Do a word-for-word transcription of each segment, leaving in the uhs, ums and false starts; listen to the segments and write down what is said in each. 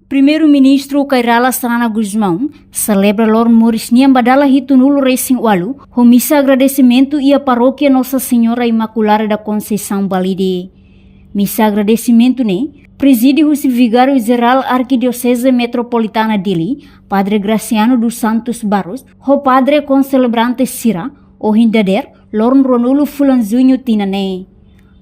Primeiru-Ministru Kay Rala Xanana Gusmão selebra loron moris nian ba dala hitunulu resin ualu, ho misa agradesimentu iha Parókia Nossa Senhora Imaculada da Conceição Balide. Misa agradesimentu ne'e prezide husi Vigáriu Jerál Arkidioseze Metropolitana Dili, Padre Graciano dos Santos Barros, ho padre konselebrante sira, ohin dadeer, loron ruanulu fulan Juñu tinan ne'e.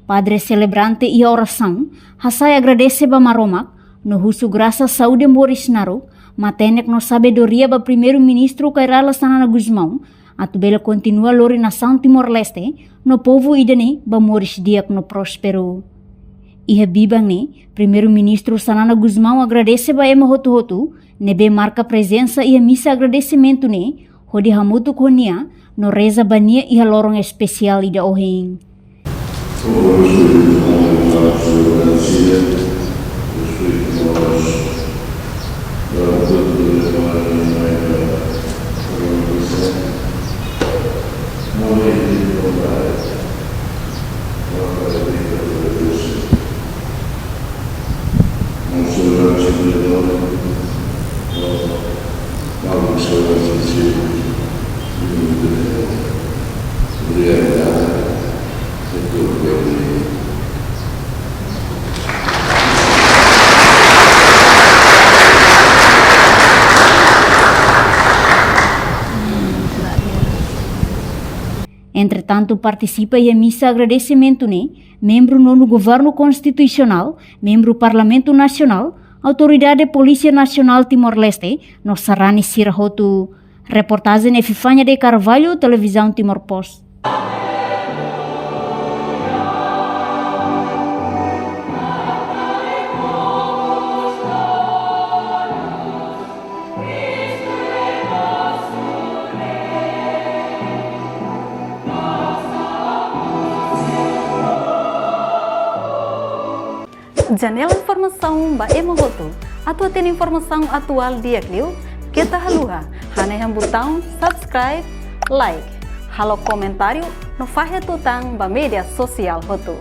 Padre selebrante iha orasaun hasa'e agradese ba Maromak, no husu grasa saúde moris naruk, matenek no sabedoria ba Primeiru-Ministru Kay Rala Xanana Gusmão, atu bele kontinua lori nasaun Timor-Leste no povu ida-ne'e ba moris di'ak no prósperu. Iha biban ne'e, Primeiru-Ministru Xanana Gusmão agradese ba ema hotu-hotu ne'ebé marka prezensa iha misa agradesimentu ne'e, hodi hamutuk ho nia no reza ba nia iha loron espesiál ida ohin. Entretantu, partisipa iha misa agradesimentu ne'e membru nonu Governu Konstitusionál, membru Parlamentu Nasionál, Autoridade Polísia Nasionál Timor-Leste, no sarani sira hotu. Reportajen Epifania de Carvalho, Televizaun Timor Post. Janela informasaun ba ema hotu. Atu hatene informasaun atuál di'ak liu, keta haluha hanehan butaun subscribe, like, halo komentáriu no fahe tutan ba média sosiál hotu.